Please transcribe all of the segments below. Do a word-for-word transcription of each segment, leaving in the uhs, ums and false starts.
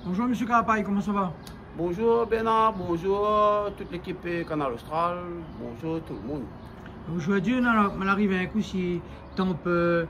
Bonjour, monsieur Karapay, comment ça va ? Bonjour Bernard, bonjour toute l'équipe, euh, Kanal Austral, bonjour tout le monde. Zordi nou la, nou la arivé in kou si tanp, euh,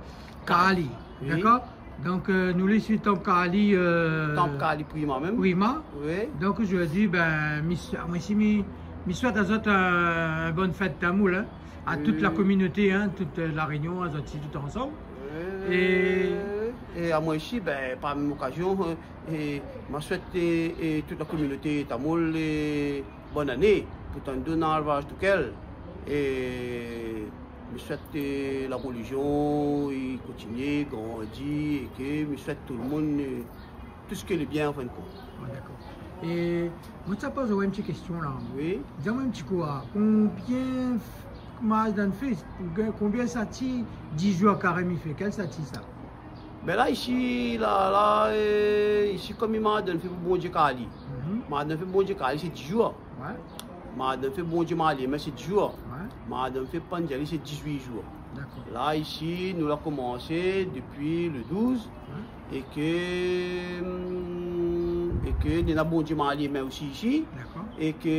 Kali, oui, dakor ? Donk, euh, nou lé si tanp Kali, euh, tanp Kali Prima mèm. Prima. Oui. Donk zordi, bin, mi s-, amoin si mi, mi souèt azot in, in bone fèt tamoul, in, a tout la kominoté, in, tout, euh, La Rényon, azot si tout ansanm. Oui. É, é amoin osi, bin, par mèm okazion, euh, é ma souèt, é, é tout la kominoté tamoul, é bone ané pou tann dou na alvaz toukel. É mi souèt, euh, la relizion i kontinié, grandi, é ke mi souèt tout le moun, euh, tout sak lé bien, an fin de kont. Ah, dakor. É moin té sa poz aou in ti késtion la. Oui. Di amoin in ti kou, ah, konbien f-, koman dan fé, konbien sati dis zour karèm i fé ? Kèl sati sa ? Bin la, isi, la, la, euh, isi, konm i ma donn fé pou Bondié Kali. Mhm. Ma donn fé pou Bondié Kali, sé dis zour. Ouais. Ma donn fé Bondié Marlié, mé sé dis zour. Ouais. Ma donn fé Pandjali, sé dizuit zour. Dakor. La, isi, nou la komansé dopi le douz. Ouais. É ke, hum, é ke néna Bondié Marlié mèm osi isi. Dakor. É ke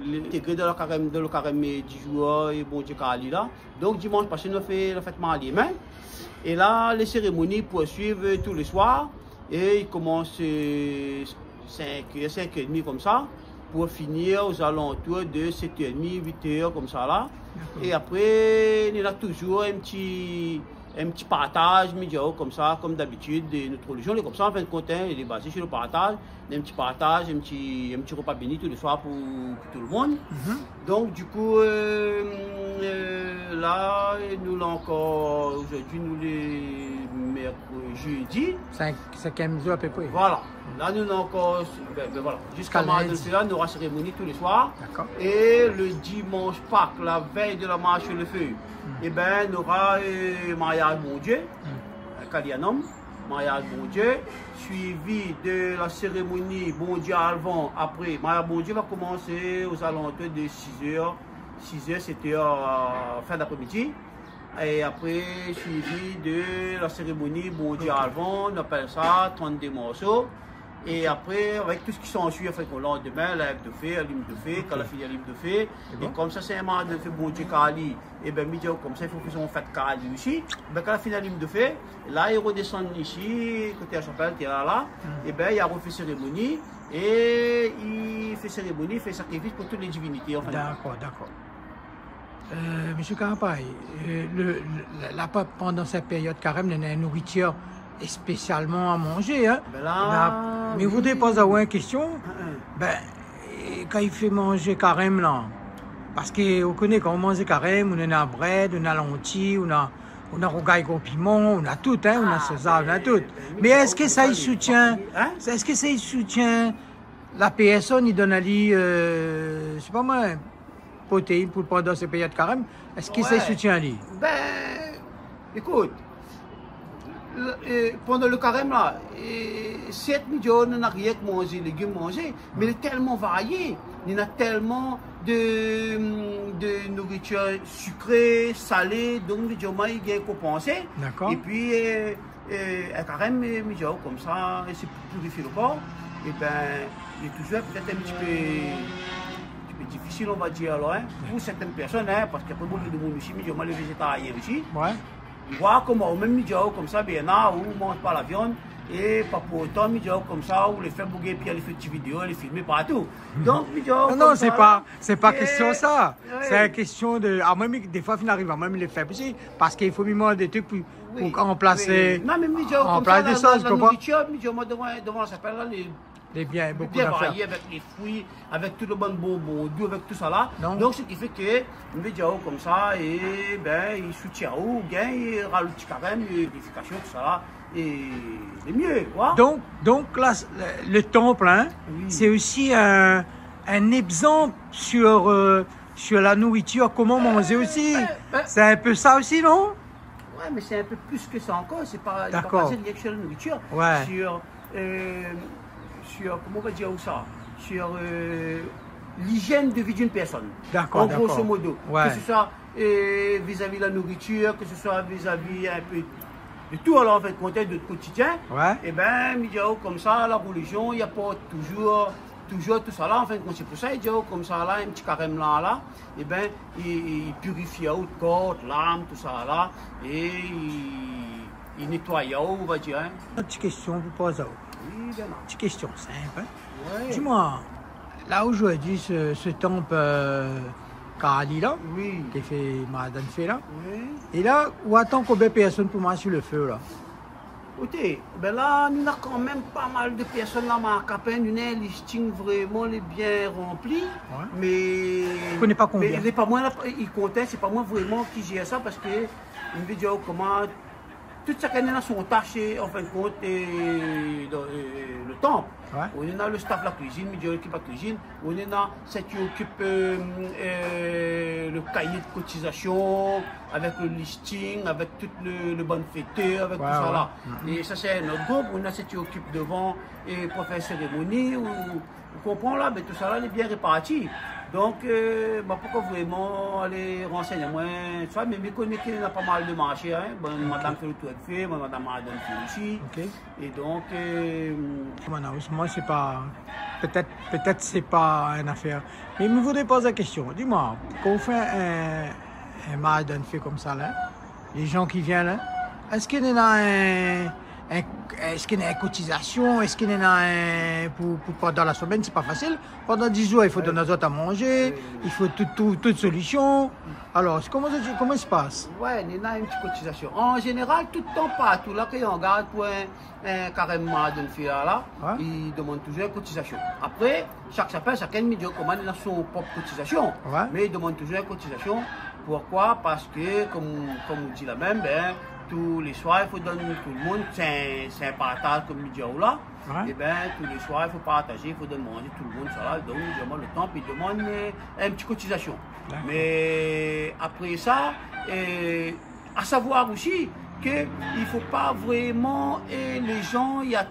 lé intégré dan le karèm, dan le karèm, euh, dis zour, é Bondié Kali la. Donk, dimansh pasé, nou la fé la fèt Marlié mèm. É la, lé sérémoni i poursuiv, euh, tou lé soir. É i komans, euh, sink èr, sink èr édmi konmsa, pou finir ozalantour de sèt èr édmi, uit èr konmsa la. Dakor. É apré, néna touzour in ti, in ti partaz, mi di aou, konmsa, konm dabitid, é nout relizion lé konmsa, an fin de kont, in, lé bazé si le partaz. In ti partaz, in ti, in ti repa béni tou lé soir pou, pou tout le moun. Mhm. Donk, di kou, euh, euh, la, nou la ankor, zordi, nou lé mèrk-, jeudi. Sink, sinkièm zour apépré. Voilà. La, nou la ankor, bin, bin, voilà. Ziska lundi. Ziska mardi, sé la, nora sérémoni tou lé soir. Dakor. É le dimansh Pak, la vèy de la marsh sur le fé, hmm, é bin, nora, euh, maryaz Bondié, hmm, euh, Kalyanam. Maryaz Bondié, suivi de la sérémoni Bondié Alvan. Apré, maryaz Bondié va komansé ozalantour de sis èr, sis èr, sèt èr, euh, fin d'après-midi. É apré, suivi de la sérémoni Bondié Alvan, nou apèl sa trant-dé morso. É apré, avèk tout sak i s'ensuit, an fin de kont, landemin, la èv de fé, alim de fé, OK, kan la fini alim de fé. É bon. É konmsa, sé in maryaz de fé Bondié Kali. É bin, mi di aou konmsa, i fo fé son fèt Kali osi. Bin, kan la fini alim de fé, la, i redesann isi, koté la shapèl, té la, la. Hmm. É bin, i arfé sérémoni. É i fé sérémoni, i fé sakrifis pou tout lé divinité, an fin de kont. Dakor, dakor. Euh, monsieur Karapay, euh, le, le, la, la, pandan sèt périod karèm, néna nouritir spésialman a manzé, in. Bin la, mé mi voudré poz aou in késtion. Hin, hin. Bin, é kan i fé manzé karèm la, parske ou koné, kan ou manz karèm, ou néna brèd, ou néna lanti, ou néna, ou néna rougay gro piman, ou néna tout, in, ou néna soza, ou néna tout. Ah, bin, bin, mé èske sa i soutien, hin ? Èske sa i soutien la pèrsone, i donn ali, euh, sé pa moin, protéine pou, pandan sé périod karèm, èske sa i soutien ali ? Ouais. Bin, ékout, le, euh, pandan le karèm la, euh, sèrt, mi di aou, nou na rienk manzé, légim manzé, mé lé tèlman varié, néna tèlman de, de nouritir sikré, salé, donk, mi di aou, moin, i gingn konpansé. Dakor. Épi, euh, É, é karèm, mi, mi di aou konmsa, é sé pou pirifié le kor, é bin, lé touzour pétèt in ti pé, ti pé difisil, on va dir, alor, in, pou sèrtin pèrsone, in, parske apré, bonpé de moun isi, mi di aou, moin lé vézétarien osi. Ouais. Voir koman, ou mèm, mi di aou konmsa, Bernard, ou manz pa la viann, é pa pou otan, mi di aou konmsa, ou lé fèb, ou gingn pi alé fé ti vidéo, alé filmé partou. Donk, mi di aou konmsa, non, non, sé pa, sé pa késtion sa. Ouais. Sé in késtion de, ah, moin, mi, défoi, fine ariv amoin, mi lé fèb osi, parske i fo mi manz dé trik pou, pou ranplasé, ranplas dé shoz, ou konpran ? Non, mé mi di aou konmsa, la, la, la nouritir, mi di aou, moin, dovan, dovan, sa i apèl la, lé, lé bien, bonpé bien varié, avèk lé frui, avèk tout le bann bonbon dou, avèk tousala. Donk, sé ki fé ke, mi di aou konmsa, é bin, i soutien aou, oubien i razout ti karèm, é pirifikasyon, tousala, é lé myé, wa. Donk, donk la, le, le tanp, in, oui, sé osi in, in égzanp sur, euh, sur la nouritir, koman manzé osi. Bin, bin, sé in pé sa osi, non ? Ouais, mé sé in pé plis ke sa ankor. Sé pa, lé pa, dakor, bazé rienk sur la nouritir. Ouais. Sur, euh, sur, koman on va dir sa ? Sur, euh, l'hygiène de vie d'une personne. D'accord, d'accord. En grosso modo. Ouais. Que ce soit, euh, vis-à-vis la nourriture, que ce soit vis-à-vis un peu de tout, alors, en fin de compte, de notre quotidien. Ouais. Eh ben, mi di aou konmsa, la religion, i aport toujours, toujours tout sa la. En fin de compte, sé pou sa, mi di aou konmsa la, in ti karèm la, la, eh ben, i, i pirifi aou kor, lam, tout sa la, é i, i nétoy aou, on va dire, hein. In ti késtion pou poz aou. Oui, bien. Ti késtion sinp, hein. Ouais. Di amoin, la zordi, se, se tanp, euh, Kali la, oui, ki fé Mardanfé la. Oui. É la, ou atann konbien pèrsone pou marsh si le fé la ? Oté, ben la, nou na kan mèm pa mal de pèrsone la, mark apèn, nou na in listing vréman lé bien ranpli. Ouais. Mé, ou koné pa konbien ? Mé lé pa moin la, i kont, sé pa moin vréman ki zèr sa, parske, mi vé dir, koman, tout shakinn néna son tash, é, an fin de kont, é, dan, é, le tanp. Ouais. Ou néna le staff la kuizine, mi di aou, lékip la kuizine. Ou néna sak i okip, euh, euh, le kayé de kotizasion, avèk le listing, avèk tout le, le bann fétèr, avèk tout sa la. Ouais, ouais. Mhm. É sa, sé in ot group. Ou néna sak i okip dovan, é pou fé sérémoni, ou, ou konpran la, mé tout sa la, lé bien réparti. Donk, euh, ma pankor vréman alé ransègn amoin, sa, mé mi koné ke néna pa mal de marshé, hein. Bon, OK. Madame Félou Touèt fé, madame Mardanfé osi. OK. É donk, euh, Moin, non, moin, sé pa, pétèt, pétèt sé pa in afèr. Mé mi voudré poz la késtion. Di amoin, kan ou fé in, in Mardanfé konmsa la, lé jan ki vien la, èske néna in, in, èske néna in kotizasion, èske néna in, pou, pou, pandan la semèn, sé pa fasil. Pandan dis zour, i fo, ouais, donn azot a manzé, oui, i fo tout, tout, tout solision. Alor, sé koman sa, koman i pas ? Ouais, néna in ti kotizasion. An zénéral, tout tan, partou la, ke i angaz pou in, in karèm Mardanfé la, ouais, i demann touzour in kotizasion. Apré, shak shapèl, shakinn, mi di aou, koman, néna son prop kotizasion. Ouais. Mé i demann touzour in kotizasion. Poukoi ? Parske, konm, konm ou di la mèm, ben, tou lé soir, i fo donn tout le moun, sé in, sé in partaz, konm mi di aou la. Ouais. É ben, tou lé soir, i fo partazé, i fo donn manzé tout le moun, sa la. Donk, mi di aou, le tanp i demann, euh, in ti kotizasion. D'accord. Mé apré sa, euh, a savoir osi ke i fo pa vréman, euh, lé jan i a-,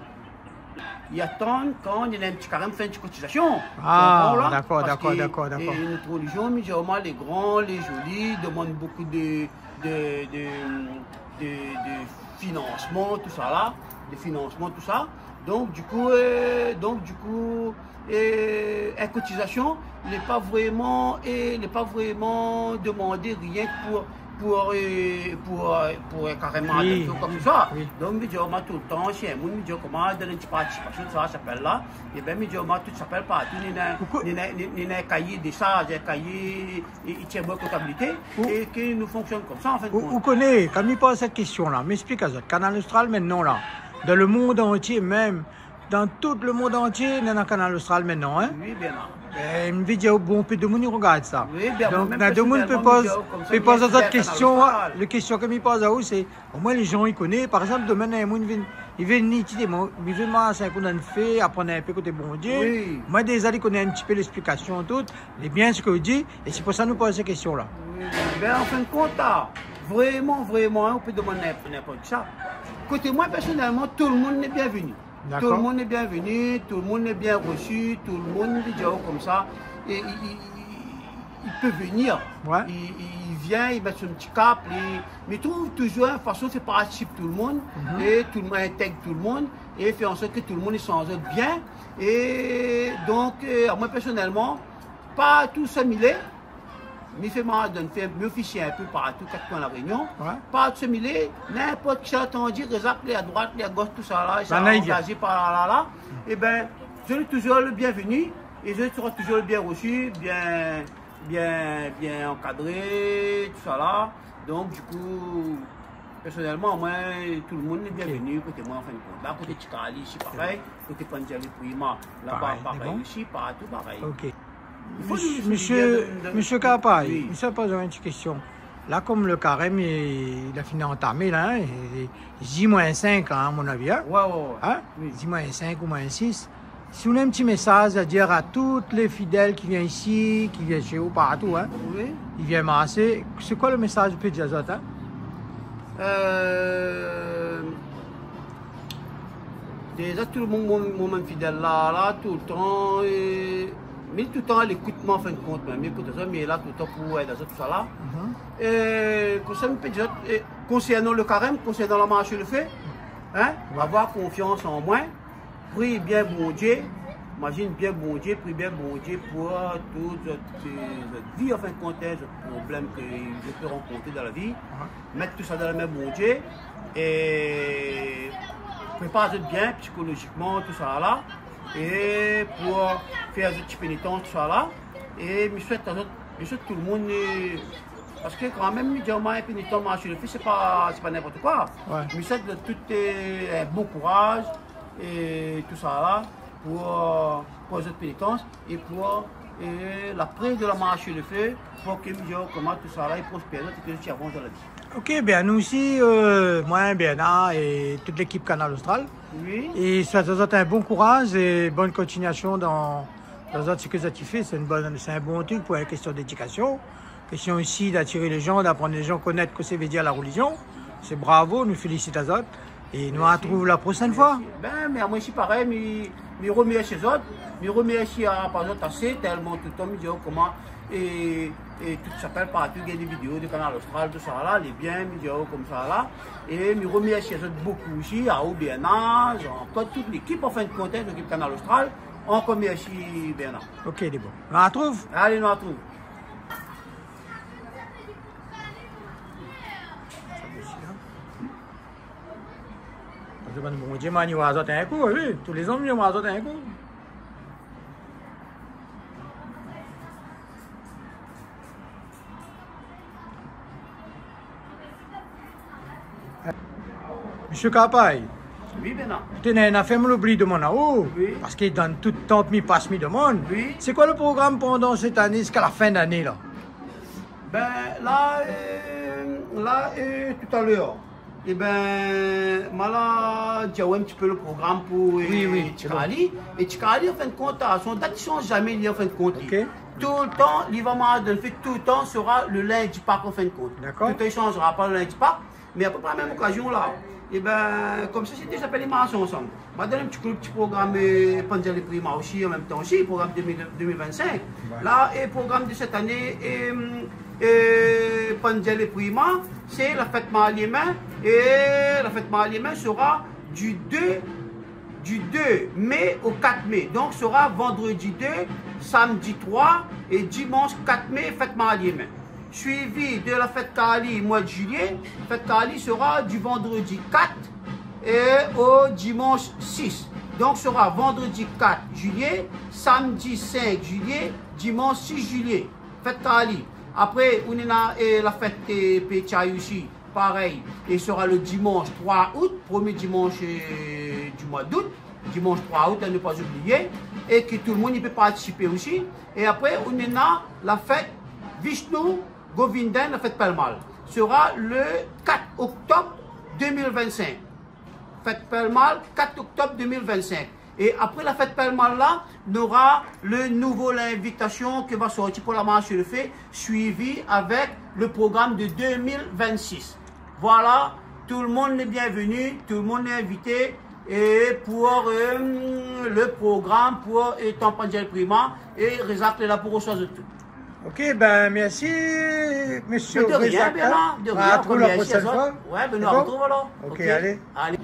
i atann kan néna in ti karèm, fé in ti kotizasion. Ah, ou konpran la ? D'accord, d'accord, d'accord. Parske, euh, nout relizion, mi di aou, lé gran, lé zoli, i demann bonpé de, de, de, de, de finansman, tout sa la, de finansman, tout sa. Donk, di kou, euh, donk, di kou, euh, in kotizasion, lé pa vréman, euh, lé pa vréman demandé rienk pou, pou, euh, pou, euh, pou in karèm, oui, de tout, konmsa. Oui. Donk, mi di aou, tout le tan, si in moun, mi di aou, koman, donn in ti partisipasion, sa, shapèl la, é ben, mi di aou, tout shapèl partou, néna, pourquoi, néna, néna, néna in kayé de sharz, in kayé é, é tienbo kontabilité, ou, é ke nou fonksionn konmsa, an fin de kont. Ou, ou koné, kan mi poz sèt késtion la, mi ésplik azot. Kanal Austral, mintnan la, dan le mond antié mèm, dan tout le mond antié, néna Kanal Austral mintnan, hein ? Oui, bien la. É, mi vé dir, bonpé de moun i rogard sa. Oui, bien, donk, moin mèm, na de moun pèrsonèlman, pé poz, mi di aou konmsa, pé poz azot késtion, Kanal Austral. Le késtion ke mi poz aou, sé, omoin lé jan i koné, par égzanp, domin in moun i vien, i vien isi, i di, moin, mi vé marsh in kou dan le fé, aprann in pé koté Bondié. Oui. Moin déza li koné in ti pé lésplikasion, tout. Lé bien sak ou di, é sé pou sa nou poz sé késtion la. Oui, oui. Ben, an fin de kont, la, vréman, vréman, hein, ou pé demann ninp-, ninport kisa. Koté moin, pèrsonèlman, tout le moun lé bienvenu. D'accord. Tout le moun lé bienvenu, tout le moun lé bien resi, tout le moun, mi di aou konmsa, é i, i, i, i pé vnir. Ouais. I, i, i vien, i mèt son ti kap, i, mé trouv touzour in fason fé partisip tout le moun, mhm, é tout le moun intèg tout le moun, é fé an sort ke tout le moun i sanz bien. É donk, euh, amoin pèrsonèlman, partou sa mi lé, mi fé, mi donn, fé, mi ofisié in pé partou, kat koin La Rényon. Ouais. Partou sa mi lé, ninport kisa i antann dir, rézap, lé a droit, lé a gosh, tout sa la, é sa, banna i vien angazé par la, la, la. É ben, zot lé touzour le bienvenu, é zot sra touzour le bien resi, bien, bien, bien ankadré, tout sa la. Donk, di kou, pèrsonèlman, moin, tout le moun lé bienvenu, OK, koté moin, an fin de kont. La, koté Tikali, isi, parèy. Koté Pandiali, Pouima, laba, parèy, parèy, lé bon, isi, partou, parèy. OK. I fo nou, mésyé, nou, nou, mésyé Kapay, oui, mi sa poz aou in ti késtion. La, konm le karèm, li, li la fini antamé, la, hein, li, li, zi moin sink, hein, a mon avi, hein. Ouais, ouais, ouais. Hein ? Oui. Zi moin sink ou moin sis. Si ou néna in ti mésaz a dir a tout lé fidèl ki vien isi, ki vien shé ou partou, hein, oui, ki vien marshé, sé koi le mésaz ou pé dir azot, hein ? Euh, déza, tout le moun, mon, mon bann fidèl la, la, tout le tan, é Mi lé toultan a lékout, moin, an fin de kont, mé mi ékout azot, mi lé la toultan pou èd azot, tousala. Mhm. É konsa, mi pé dir azot, é konsèrnan lo karèm, konsèrnan la marsh le fé, in, avoir konfians an moin, pri bien Bondié, mazine bien Bondié, pri bien Bondié pou, euh, tout zot, euh, zot vi, an fin de kont, in, zot problèm ke zot pé rankontré dan la vi. Mèt tousa dan la min Bondié é prépar azot bien psikolozikman, tousala, é pou fé azot ti pénitans, tousala. É mi souèt azot, mi souèt tout le moun, é, parske kanmèm, mi di, moin, in pénitan, marsh le fé, sé pa, sé pa ninport koi. Ouais. Mi souèt azot tout, euh, in bon kouraz, é tousala, pou, euh, pou zot pénitans, é pou, euh, la pri de la marsh le fé, pou ke mi di aou koman tousala i prospèr, zot, é ke zot i avans dan la vi. OK, bin, nou osi, euh, moin, Bernard é tout lékip Kanal Austral. Oui. É souèt azot in bon kouraz é bone kontiniasion dan, dan zot, sak zot i fé. Sé in bone, sé in bon trik pou in késtion d'édikasion. Késtion osi d'atir lé jan, d'aprann lé jan konèt kosa i vé dir la relizion. Sé bravo, nou félisit azot. É nou artrouv la proshèn foi. Bin, mé amoin osi parèy, mi, mi romèrsi azot, mi romèrsi a, pa zot asé, tèlman toultan mi di aou koman, é, é tout sa i apèl partou, i gingn dé vidéo de Kanal Austral, tousala, lé bien, mi di aou konmsa la. É mi romèrsi azot bokou osi, aou Bernard, ankor tout lékip, an fin de kont, in, lékip Kanal Austral. Ankor mèrsi Bernard. OK, lé bon. Nou artrouv. Alé, nou artrouv. Sa osi, in. Parske bann Bondié, moin, mi voi azot in kou, oui. Tou lé zan, mi voi azot in kou. Mésyé Kapay. Oui, Bernard. Té néna in nafèr moin la oubli domann aou. Oui. Parske dan tout tanp mi pas, mi domann. Oui. Sé koi le program pandan sèt ané ziska la fin d'ané la ? Bin, la, euh, la, euh, talèr, ébin, ma la di aou in ti pé le program pou, euh, Tikali. Oui, oui, sé bon. É Tikali, an fin de kont, a son dat i sanz zamé, li, an fin de kont, li. OK. Toultan, li va marsh dan le fé, toultan sera le lindi Pak, an fin de kont. Dakor. Toultan i sanzra pa le lindi Pak. Mé apré, par la mèm okazion la, ébin, konmsa, sé déza, apèl lé marsh ansanm. Ma donn in ti kou, ti program, euh, Panzèl é Prima osi, an mèm tan osi, program deux mille, deux mille vingt-cinq. Ouais. La, é program de sèt ané, é, euh, Panzèl é Prima, sé la fèt Marlyé Min, é la fèt Marlyé Min sera du deux du deux mai au quatre mai. Donk, sera vandredi deux, samdi trois é dimansh quatre mai, fèt Marlyé Min. Suivi de la fèt Kali, moi de juillet. Fèt Kali sera du vandredi quatre é o dimansh six. Donk, sera vandredi quatre juillet, samdi cinq juillet, dimansh six juillet. Fèt Kali. Apré, ou néna, é, la fèt, é, Pétchay osi. Parèy, é sera le dimansh trois août, promié dimansh, euh, du moi d'août, dimansh trois août, a ne pa oublié, é ke tout le moun i pé partisipé osi. É apré, ou néna la fèt Vishnu Govindan, la fèt Pèlmal. Sera le quatre octobre deux mille vingt-cinq. Fèt Pèlmal, quatre octobre deux mille vingt-cinq. É apré la fèt Pèlmal la, nora le nouvo linvitasion ke va sorti pou la marsh le fé, suivi avèk le program de deux mille vingt-six. Voilà, tout le moun lé bienvenu, tout le moun lé invité, é pou, euh, le program pou, euh, Temple Panzèl Prima, é Rézak lé la pou resevwar zot tout. OK, bin, mèrsi, mésyé Rézak. Mé de rien, Bernard, de rien. A la proshèn foi. Ankor mèrsi azot. Ouais, bin, nou artrouv alor. OK, alé. Alé.